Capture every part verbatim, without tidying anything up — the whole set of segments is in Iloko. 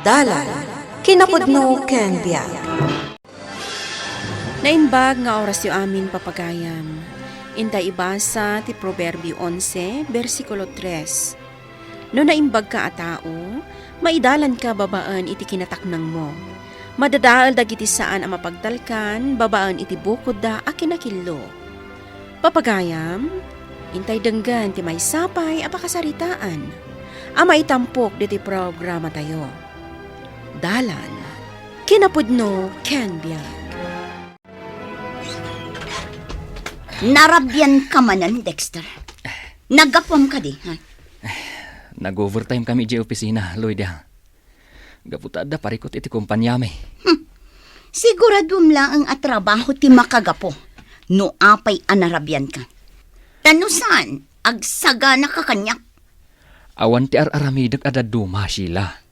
Dalan, kinapudno ken biag. Naimbag nga orasyo amin, papagayam. Intay ibasa ti Proverbio onse, bersikulo tres. No naimbagka a tao, maidalanka babaen iti kinataknangmo. Madadael dagiti saan a mapagtalkan babaen iti bukodda a kinakillo. Papagayam, intay denggen ti maysa pay a pakasaritaan a maitampok ditoy programatayo. Dalan, kinapudno ken biag. Narabianka manen, Dexter. Naggapuam kadi, ha? Nag-overtime kami idiay opisina, Loida. Gapu ta adda parikut iti kompaniami. Hmm. Siguraduam laeng a trabaho ti makagapu no apay a narabianka. Ta no saan, agsaganaka kaniak. Awan ti ar-aramidek a dadduma, Sheila.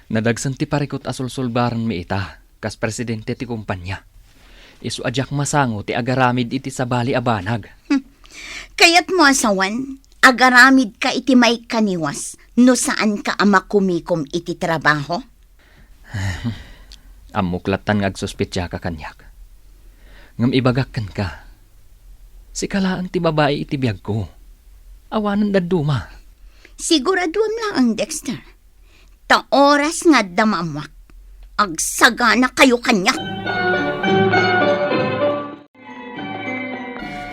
Nadagsen ti parikut a sulsulbaranmi ita kas presidente ti kompania. Isu a diak masango ti agaramid iti sabali a banag. Hmm. Kayatmo a sawen, agaramidka iti maikaniwas no saanka a makumikom iti trabaho? Ammok lattan nga agsuspetsaka kaniak. Ngem ibagak kenka, sika laeng ti babai iti biagko. Awanen dadduma. Siguraduam laeng, Dexter. Ta oras nga adda maammoak, agsaganakayo kaniak.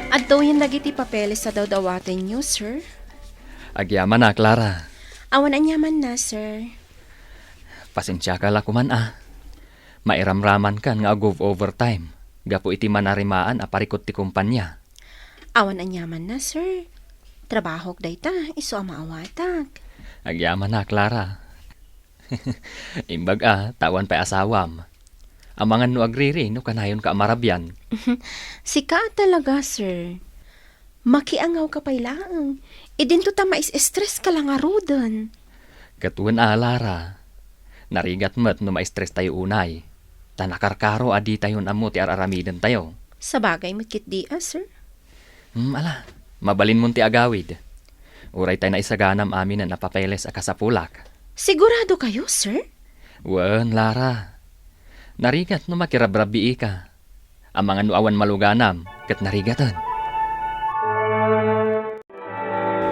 Adtoyen dagiti papeles a dawdawatenyo, sir. Agyamanak, Clara. Awan aniamanna, sir. Pasensiaka la koman a. Mairamramankan nga ag-overtime gapu iti manarimaan a parikut ti kompania. Awan aniamanna, sir. Trabahok dayta, isu a maawatak. Agyamanak, Clara. Imbag a, ta awan pay asawam. Amangan no agriri no kanayonka a marabian. Sika a talaga, sir. Makiangawka pay laeng. Idinto ta mais-stress ka la ngaruden. Ket wen a, Clara. Narigat met no ma-stress tayo unay. Ta nakarkaro a ditayon ammo ti ar-aramidentayo. Sabagay met ketdi a, sir. Hmm, ala, mabalinmon ti agawid. Uray tay naisaganam aminen a papeles a kasapulak. Sigurado kayo, sir? Wen, Clara. Narigat no makirabrabbiika. Amangan no awan maluganam, ket narigaten.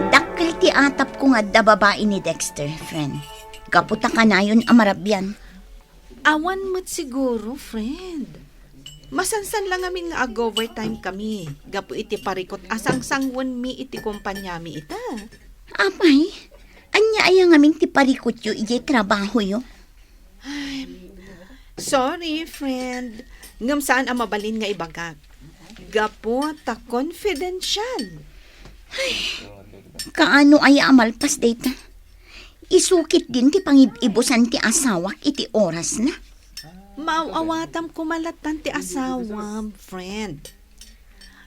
Dakkel ti atapko nga adda babai ni Dexter, friend. Gapu ta kanayon a marabian. Awan met siguro, friend. Masansan la ngamin nga ag-overtime kami gapu iti parikut a sangsangwenmi iti kompaniami ita. Apay, ania aya ngamin ti parikutyo idiay trabahoyo? Ay, sorry, friend. Ngem saan a mabalin nga ibagak. Gapu ta confidential. Kaano aya a malpas dayta? Isu ketdin ti pangib-ibusan ti asawak iti orasna. Maaw-awatam koma lattan ti asawam, friend.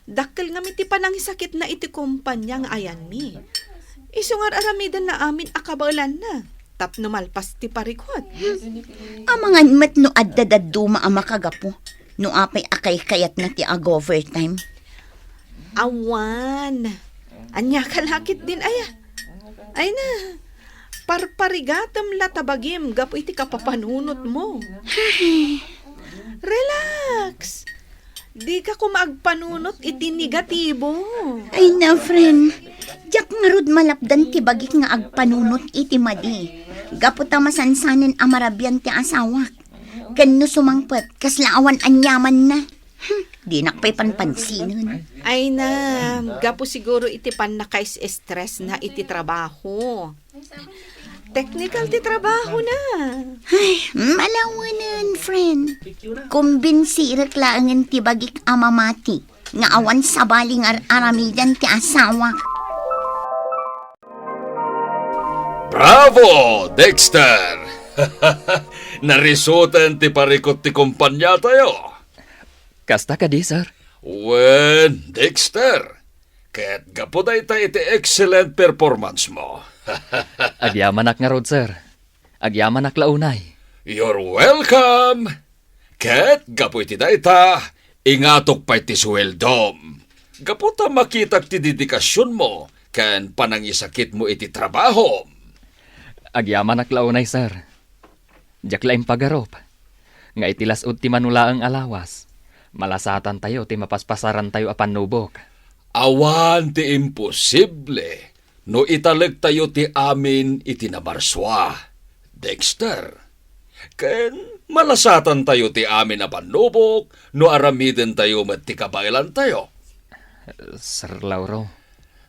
Dakkel ngamin ti panangisakitna iti kompania nga ayanmi. Isu nga ar-aramidenna amin a kabaelanna tapno malpas ti parikut. Amangan met no adda dadduma a makagapu no apay a kaykayatna ti ag-overtime. Awan. Ania ka lakit din aya? Ay na, parparigatem la ta bagim gapu iti kapapanunotmo. Relax. Dika koma agpanunot iti negatibo. Ay na, friend. Diak ngarud malapdan ti bagik nga agpanunot iti madi. Gapu ta masansanen a marabian ti asawak. Ken no sumangpet, kasla awan aniamanna. Hmm, dinak pay panpansinen. Ay na, gapu siguro iti pannakais-stress na iti trabaho. Teknikal ti trabaho na. Ay, malawenen, friend. Kumbinsirek laengen ti bagik a mamati nga awan sabali nga ar-aramidan ti asawa. Bravo, Dexter! Narisoten ti parikut ti kompanyatayo. Kasta kadi, sir? Wen, Dexter, ket gapu dayta iti excellent performance mo. Agyamanak ngarud, sir. Agyamanak la unay. You're welcome! Ket gapu iti dayta, ingatok pay ti suweldom. Gapu ta makitak ti dedikasionmo ken panangisakitmo iti trabahom. Agyamanak la unay, sir. Diak la impagarup nga iti las-ud ti manulaeng a lawas, malasatantayo ti mapaspasarantayo a pannubok. Awan ti imposible no italektayo ti amin iti namarsua, Dexter. Ken malasatantayo ti amin a pannubok no aramidentayo met ti kabaelantayo. Sir Lauro.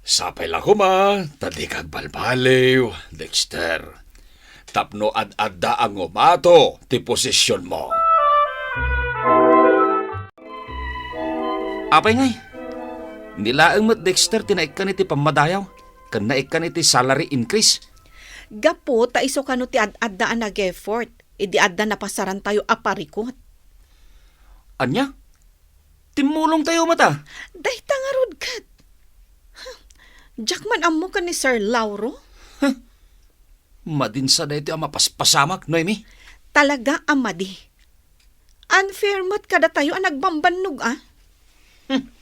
Sapay la koma ta dika agbalbaliw, Dexter, tapno ad-adda a ngumato ti posisionmo. Apay ngay, ni laeng met, Dexter, ti naikkan iti pammadayaw ken naikkan iti salary increase? Gapu ta isu kano ti ad-adda a nag-effort idi adda napasarantayo a parikut. Ania? Timmulongtayo met a? Dayta ngarud ket. Huh. Diak man ammo ken ni Sir Lauro. Huh. Madin sa daytoy a mapaspasamak, Noemi. Talaga a madi. Unfair met kadatayo a nagbambannog, a? Hmm.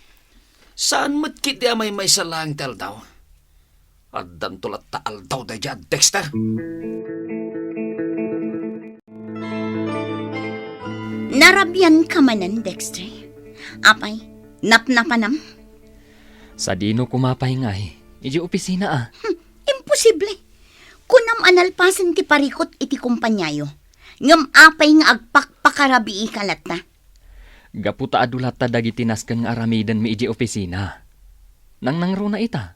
Saan met ketdi a maymaysa laeng ti aldaw? Addanto latta aldaw daydiay a Dexter. Narabianka manen, Dexter. Apay, napnapanam? Sadino koma pay ngay, idiay opisina a? Hmm, imposible. Kunam a nalpasen ti parikut iti kompaniayo. Ngem apay nga agpakpakarabiika latta? Gapu ta adu latta dagiti nasken nga aramidenmi idiay opisina. Nangnangruna ita.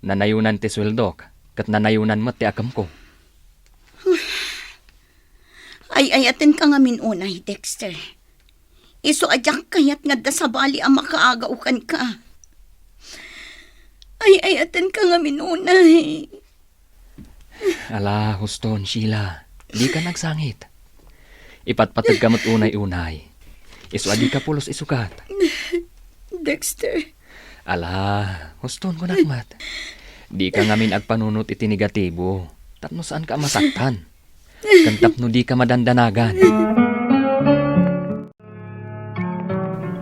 Nanayonan ti sueldok, ket nanayonan met ti akemko. Ay-ayatenka ngamin unay, Dexter. Isu a diak kayat nga adda sabali a makaagaw kenka. Ay-ayatenka ngamin unay. Ala, huston, Sheila. Dika nagsangit. Ipatpategka met unay-unay. Isu a dika pulos isukat. Dexter. Ala, huston kunak met. Dika ngamin agpanunot iti negatibo, tapno saanka a masaktan. Ken tapno dika madandanagan.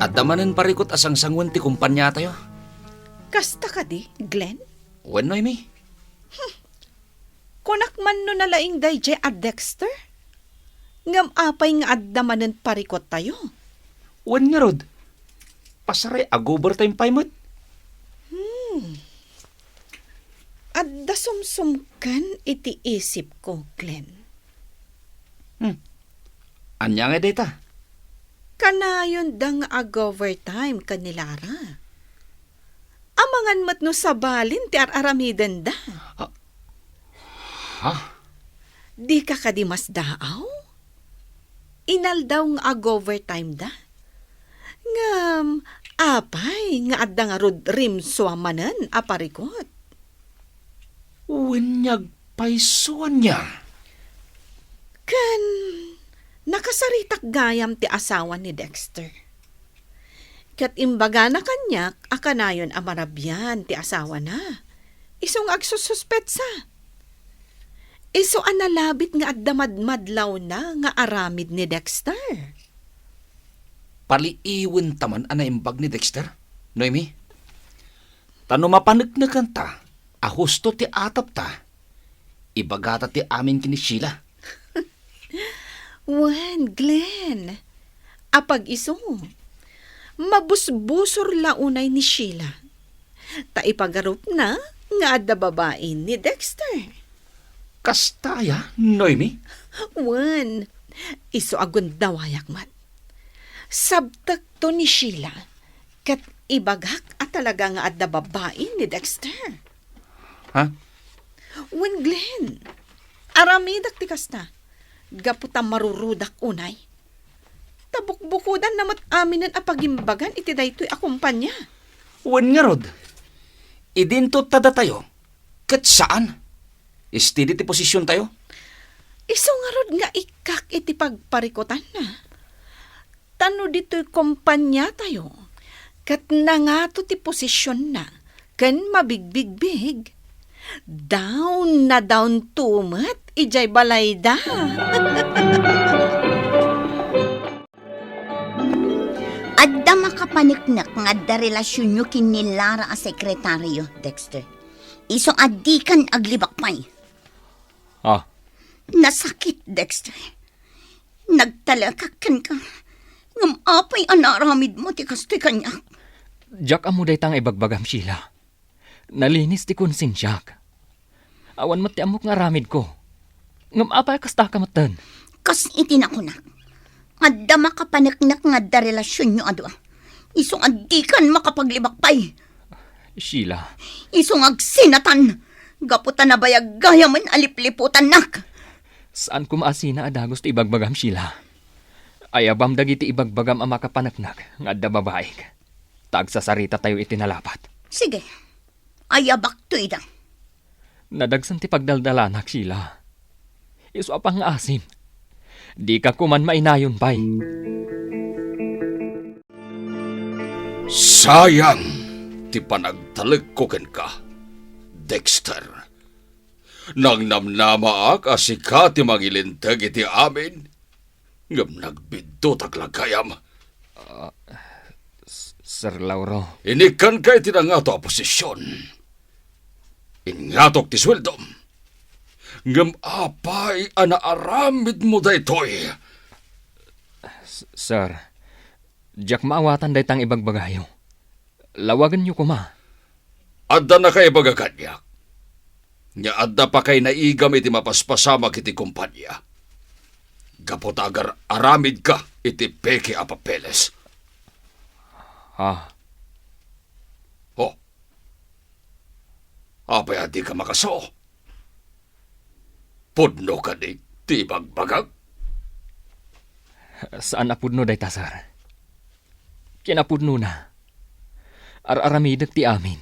Adda manen parikut a sangsangoen ti kompaniatayo. Kasta kadi, Glenn? Wen, Noemi. Kunak man no nalaing daydiay a Dexter? Ngem apay nga adda manen parikottayo? Wen ngarud, pasaray ag-overtime pay met. Hmm. Adda sumsumken iti isipko, Glenn. Hmm. Ania ngay dayta? Kanayonda nga ag-overtime ken ni Lara. Amangan met no sabalin ti ar-aramidenda. Ah. Ha? Dika kadi masdaaw? Inaldaw nga ag-overtime da. Ngem, apay nga adda ngarud rimsua manen a parikut? Wen, agpayso ania? Ken, nakasaritak gayam ti asawa ni Dexter. Ket imbagana kaniak a kanayon a marabian ti asawana. Isu nga agsususpetsa. Isu a nalabit nga adda madmadlawna nga aramid ni Dexter. Paliiwenta man a naimbag ni Dexter, Noemi. Ta no mapaneknekanta a husto ti atepta, ibagata ti amin ken ni Sheila. Wen, Glenn, apag-isu, mabusbusor la unay ni Sheila. Ta ipagarupna nga adda babai ni Dexter. Kasta aya, Noemi? Wen, isu a gundawayak met. Sabtekto ni Sheila, ket ibagak a talaga nga adda babai ni Dexter. Ha? Wen, Glenn, aramidak ti kasta, gapu ta marurudak unay. Ta bukbukodanna met aminen a pagimbagan iti daytoy a kompania. Wen ngarud, idinto ta datayo, ket saan. Steady ti posisiontayo. Isu ngarud nga ikkak iti pagparikutanna. Ta no ditoy kompaniatayo, ket nangato ti posisionna ken mabigbigbig, down na down to met idiay balayda. Adda makapaneknek nga adda relasionyo ken ni Lara a sekretario, Dexter. Isu a dikan aglibak pay. Ah. Nasakit, Dexter. Nagtalekak kenka. Ngem apay a naaramidmo ti kastoy kaniak? Diak ammo dayta nga ibagbagam, Sheila. Nalinis ti konsensiak. Awan met ti ammok nga aramidko. Ngem apay a kasta ka metten? Kas iti nakunak, adda makapaneknek nga adda relasionyo a dua. Isu nga dikan makapaglibak pay. Sheila. Isu nga agsinatan, gapu ta nabayag gayamen a lipliputannak. Saan koma a sina a dagus ti ibagbagam, Sheila. Ayabam dagiti ibagbagam a makapaneknek nga adda babaik. Ta agsasarita tayo iti nalapat. Sige, ayabakto ida. Nadagsen ti pagdaldalanak, Sheila. Isu a pangngaasim. Dika koman mainayon pay. Sayang ti panagtalekko kenka, Dexter. Nangnamnamaak a sika ti mangilinteg iti amin, ngem nagbiddutak la gayam. Ah, S-, Sir Lauro. Inikkanka iti nangato a posisyon. Ingngatok ti sueldom. Ngem apay a naaramidmo daytoy? S-, sir, diak maawatan dayta nga ibagbagayo. Lawagenyo koma. Adda nakaibaga kaniak. Nga adda pakainaigam iti mapaspasamak iti kompania. Gapu ta agar-aramidka iti peke a papeles. Ha? Oh. Apay a dika makasao? Pudno kadi ti ibagbagak? Saan a pudno dayta, sir. Kinapudnona, ar-aramidek ti amin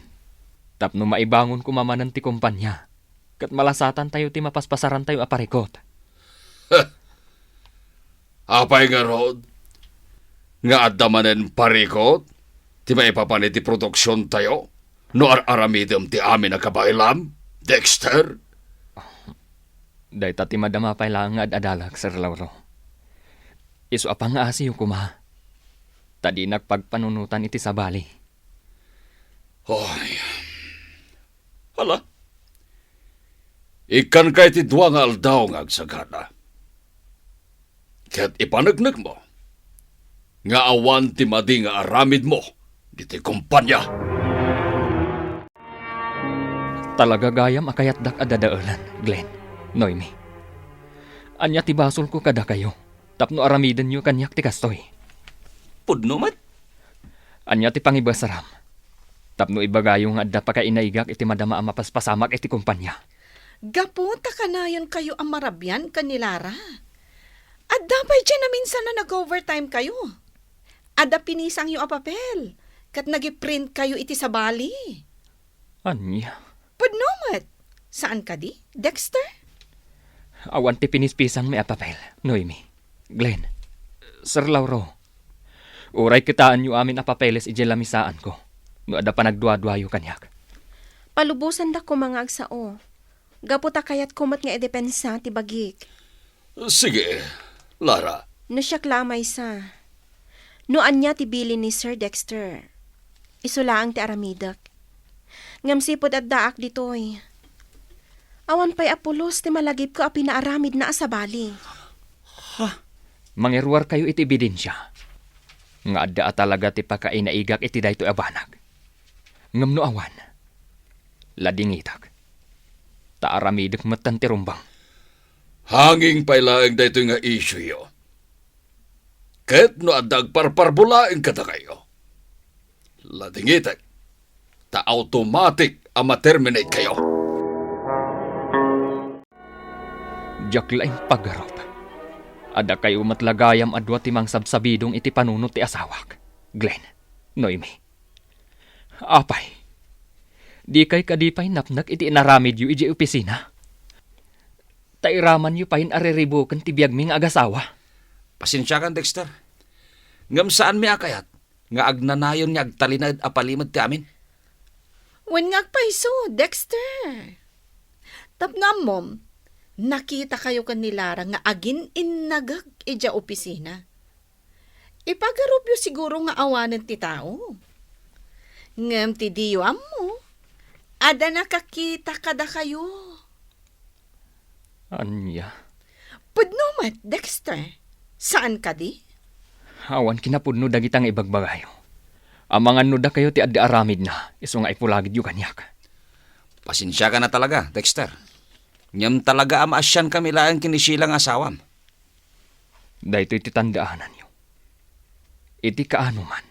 tapno maibangon koma manen ti kompania ket malasatantayo ti mapaspasarantayo a parikut. Apay ngarud nga adda manen parikut ti maipapan iti produksiontayo no ar-aramidem ti amin a kabaelam, Dexter? Dayta ti madama pay laeng nga ad-adalak, Sir Lauro. Isu a pangngaasiyo koma, ta dinak pagpanunotan iti sabali. Oy. Hala. Ikkanka iti dua nga aldaw nga agsagana. Ket ipaneknekmo nga awan ti madi nga aramidmo ditoy kompania. Talaga gayam a kayatdak a dadaelen, Glenn, Noemi. Ania ti basolko kadakayo tapno aramidenyo kaniak ti kastoy? Pudno met. Ania ti pangibasram tapno ibagayo nga adda pakainaigak iti madama a mapaspasamak iti kompania? Gapu ta kanayonkayo a marabian ken ni Lara, adda pay diay naminsan a nag-overtime kayo. Adda pinisangyo a papel ket nagiprint kayo iti sabali. Ania? Pudno met. Saan kadi, Dexter? Awan ti pinispisangmi a papel, Noemi. Glenn, Sir Lauro, uray kitaenyo amin a papeles idiay lamisaanko no adda panagduaduayo kaniak. Palubosandak koma nga agsao, gapu ta kayatko met nga idepensa ti bagik. Sige, Lara. No siak la a maysa, no ania ti bilin ni Sir Dexter, isu laeng ti aramidek. Ngem sipud addaak ditoy, awan pay a pulos ti malagipko a pinaaramidna a sabali. Ha? Mangiruarkayo iti ebidensia nga adda a talaga ti pakainaigak iti daytoy a banag. Ngem no awan, ladingitak, ta aramidek metten ti rumbeng. Hanging pay laeng daytoy nga issueyo. Ket no adda agparparbulaeng kadakayo, ladingitek, ta automatic a ma-terminate kayo. Diak la impagarup a dakayo met la gayam a dua ti mangsabsabidong iti panunot ti asawak, Glenn, Noemi. Apay, dikay kadi pay napnek iti inaramidyo idiay opisina? Ta iramanyo payen a riribuken ti biagmi nga agasawa. Pasensiakan, Dexter. Ngem saanmi a kayat nga agnanayon nga agtalinaed a palimed ti amin. Wen nga agpayso, Dexter. Tapno ammom, nakitakayo ken ni Lara nga agin-innagek idiay opisina. Ipagarupyo siguro nga awanen ti tao. Ngem ti diyo ammo, adda nakakita kadakayo. Ania? Pudno met, Dexter. Saan kadi? Awan kinapudno dagita nga ibagbagayo. Amangan no dakayo ti adda aramidna, isu nga ipulagidyo kaniak. Pasensiakan a talaga, Dexter. Ngem talaga a maasiankami laeng ken ni Sheila nga asawam. Daytoy ti tandaananyo. Iti kaanoman,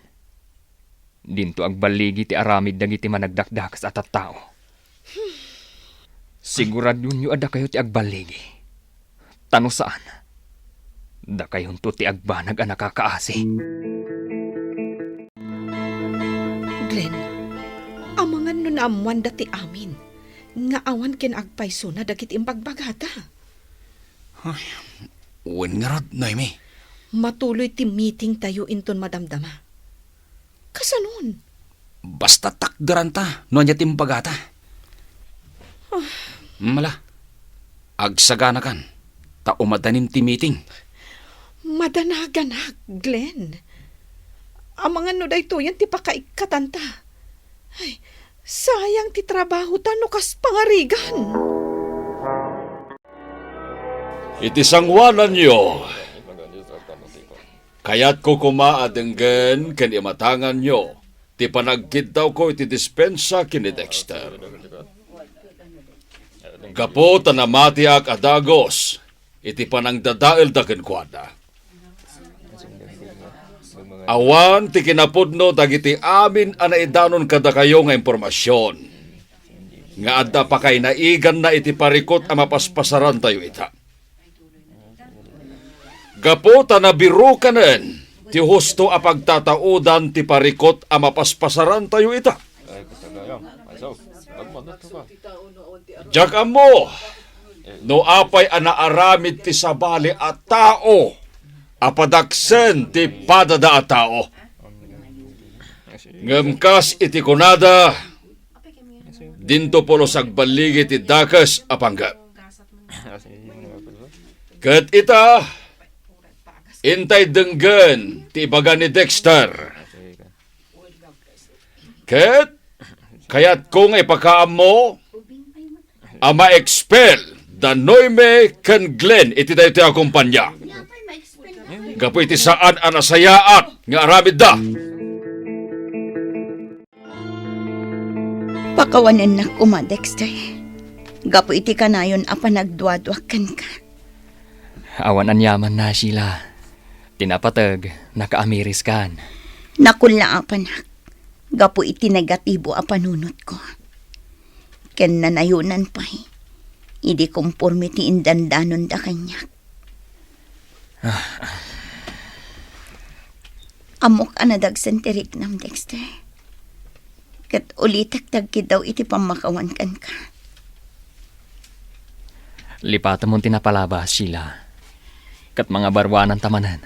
dinto agballigi ti aramid dagiti managdakdakes a tattao. Siguradoenyo a dakayo ti agballigi. Ta no saan, dakayonto ti agbanag a nakakaasi. Glenn, amangan no naammoanda ti amin nga awan ken agpaysona dagiti imbagbagata. Ay, wen ngarud, Noemi. Matuloy ti meeting tayo inton madamdama. Kasanon? Basta takderanta no ania ti imbagata. Ah. Mala, agsaganakan, ta umadanim ti meeting. Madanaganak, Glenn. Amangan no daytoyen ti pakaikkatanta. Ay, sayang ti trabahota no kas pangarigan. Iti sangoananyo, kayatko koma a denggen ken imatanganyo ti panagkiddawko iti dispensa ken ni Dexter. Gapu ta namatiak a dagus iti panangdadaelda kenkuana. Awan ti kinapudno dagiti amin a naidanon kadakayo nga impormasion nga adda pakainaiganna iti parikut a mapaspasarantayo ita. Gapu ta nabirukanen ti husto a pagtataudan ti parikut a mapaspasarantayo ita. Diak ammo no apay a naaramid ti sabali a tao a padaksen ti padada a tao. Ngem kas iti kunada, dinto pulos agballigi ti dakes a panggep. Ket ita, intay denggen ti ibaga ni Dexter. Ket kayatko nga ipakaammo a ma-expel da Noemi ken Glenn iti daytoy a kumpanya gapu iti saan a nasayaat nga aramidda. Pakawanennak koma, Dexter, gapu iti kanayon a panagduaduak kenka. Awan aniamanna, Sheila. Ti napateg, nakaamiriskan. Nakullaapanak gapu iti negatibo a panunotko. Ken nanayonan pay, idi komporme ti indandanonda kaniak. Ah. Ammok a nadagsen ti riknam, Dexter. Ket ulitek ti agkiddaw iti pammakawan kenka. Lipatemon ti napalabas, Sheila. Ket mangabaruananta manen.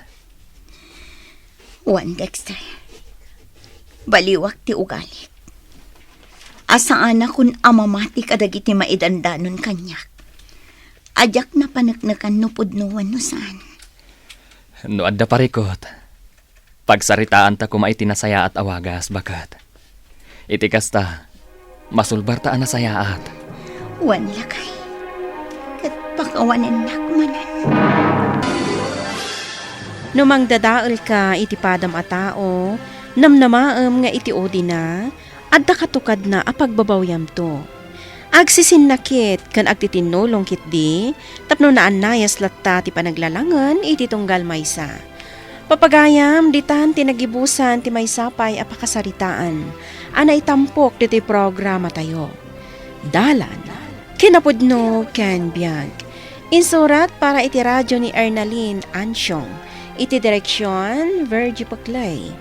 Wen, Dexter. Baliwak ti ugalik. A saanakon a mamati kadagiti maidandanon kaniak. A diak napaneknekan no pudno wenno saan. No adda parikut, pagsaritaanta koma iti nasayaat a wagas, baket. Iti kasta, masulbarta a nasayaat. Wen, lakay. Ket pakawanennak manen. No mangdadaelka iti padam a tao, namnamaem nga iti udina, adda katukadna a pagbabawiamto. Agsisinnakit ken agtitinnulong ketdi tapno naannayas latta ti panaglalangen iti tunggal maysa. Papagayam, ditan ti nagibusan ti maysa pay a pakasaritaan a naitampok ditoy programatayo. Dalan, kinapudno ken biag. Insurat para iti radio ni Ernalyn Ansiong. Iti direksion, Virgie Puclay.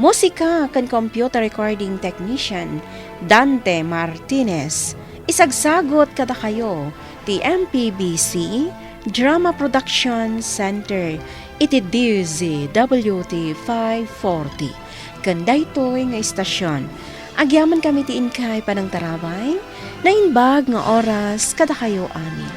Musika ken computer recording technician, Dante Martinez. Isagsagut kadakayo ti M P B C Drama Production Center iti D Z W T five forty. Ken daytoy nga istasion, agyamankami ti inkay panangtarabay, naimbag nga oras kadakayo amin.